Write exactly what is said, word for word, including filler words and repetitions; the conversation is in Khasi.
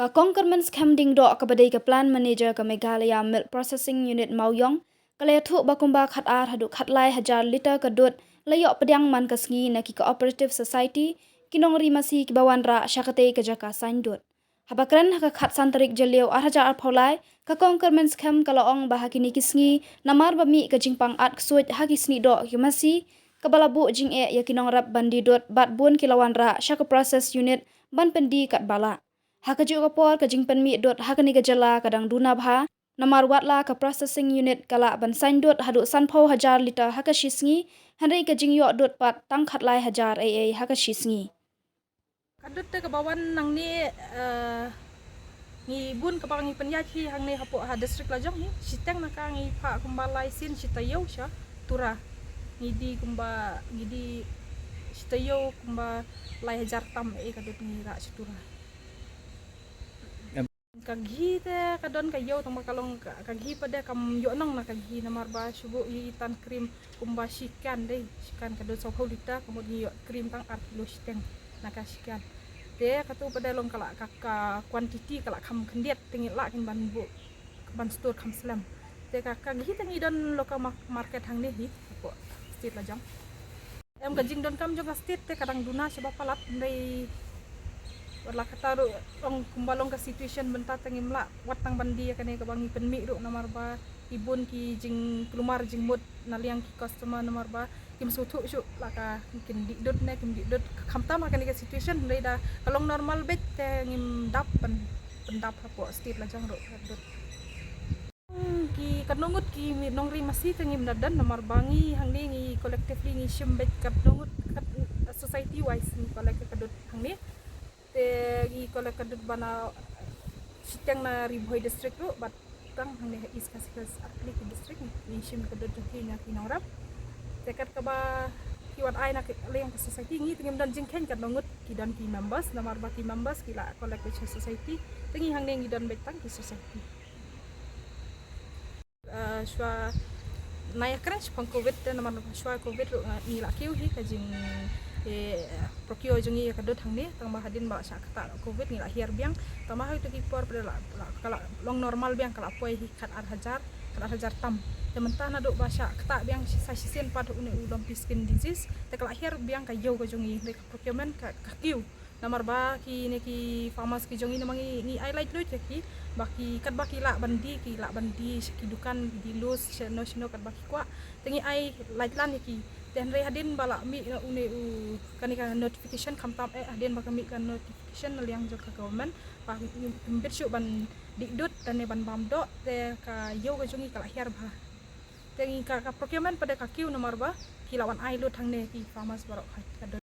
Kong Kyrmen Skhem Diengdoh kaba dei ka Plant Manager ka Meghalaya Milk Processing Unit Mawiong, ka la ïathuh ba kumba khatar haduh khatlai hajar liter ka dud la ïoh pdiang man ka sngi na ki Cooperative Society, ki nongri masi kiba wanrah sha katei ka jaka saiñ dud. Haba kren ha ka khatsan tarik Jylliew ar hajar arphew lai, ka Kong Kyrmen Skhem ka la ong ba ha kine ki sngi, namar ba mih ka jingpang at ksuid ha ki snieh doh ki masi, kaba la buh jingeh ïa ki nongrep ban die dud bad bun ki la wanrah sha ka process unit ban pyndie katba lah. Ha kajuh ka por ka jingpynmih dud ha kane ka jylla ka dang duna bha, namar watla ka processing unit ka lah ban saiñ dud haduh sanphew hajar liter ha ka shi sngi, hynrei ka jingïoh dud pat tang khatlai hajar ei ei ha ka shi sngi. Ka dud te kaba wan nangne, eh, ngi bun kaba ngi pynïaid hi hangne hapoh ha district lajong hi. Shiteng na ka ngi phah kumba lai sien shi taïew sha Tura. Ngi die kumba, ngi die shi taïew kumba lai hajar tam eh ka dud ngi rah sha Tura. Ka ghee te ka don ka ïew tang ba ka long ka, ka ghee pat de kam ïoh nong na ka ghee namar ba shu buh ïa i tan cream kumba shi can de, shi can ka don sawphew liter, ka mut ngi ïoh cream tang ar kilo shiteng na ka shi can. Te katu pat de long ka la ka, ka quantity ka la kham khyndiat te ngi lah kin ban buh ban store kham slem. Te ka, ka ghee te ngi don local mar-, market hangne hi hapoh state lajong. Em, ka jingdonkam jong ka state te ka dang duna shaba palat, hynrei wat la katta ruh, long kumba long ka situation mynta te ngim lah wat tang ban die ïa kane kaba ngi pynmih ruh namar ba ki bun ki jingkulmar jingmut na liang ki customer namar ba kim sngewthuh shuh la ka kin die dud ne kim die dud. Khamtam ha kane ka situation, hynrei da ka long normal beit te ngim dap ban pyndap hapoh state lajong ruh ka dud. Ki katno ngut ki nongri masi te ngim da don namar ba ngi hangne ngi collectively ngi shim beit katno ngut kat, society wise ngi collect ka dud hangne. Te ngi collect ka dud ba na shiteng na Ri Bhoi district ruh bad tang hangne ha East Khasi Hills ar tylli ki district ngi shim ka dud jong ki na ki nongrep. Te kat kaba ki wan ai na ka liang ka society ngi te ngim don jingkheiñ katno ngut ki don ki members namar ba ki members ki la collect beit sha society. Te ngi hangne ngi don beit tang ki society. Eh, shuwa na ïa kren shaphang covid te namar shuwa covid ruh, eh, ngi la kiew hi ka jing, eh, procure jong ngi ïa ka dud hangne tang ba hadien ba la shah ktah covid ngi la hiar biang tang ba ha kito ki por pat la, la, ka la long normal biang ka la poi hi khat ar hajar, khat ar hajar tam. Te mynta naduh ba shah ktah biang shi, sa shisien pat une u lumpy skin disease te ka la hiar biang ka ïew ka jong ngi hynrei ka procurement ka, ka kiew. Namar ba kine ki farmers ki jong ngi namar ngi, ngi ai laitluid ïa ki ba ki katba ki lah ban die ki lah ban die sha ki dukan, ki die loose shano shano katba ki kwah. Te ngi ai laitlan ïa ki. Te hynrei hadien ba la mih na une u kane ka notification khamtam eh hadien ba ka mih ka notification na liang jong ka government ba ngim bit shuh ban die dud ne ban bam doh te ka ïew ka jong ngi ka la hiar bha. Te ngi ka, ka procurement pat de ka kiew namar ba ki la wan ai lut hangne ki farmers baroh ka, ka dud.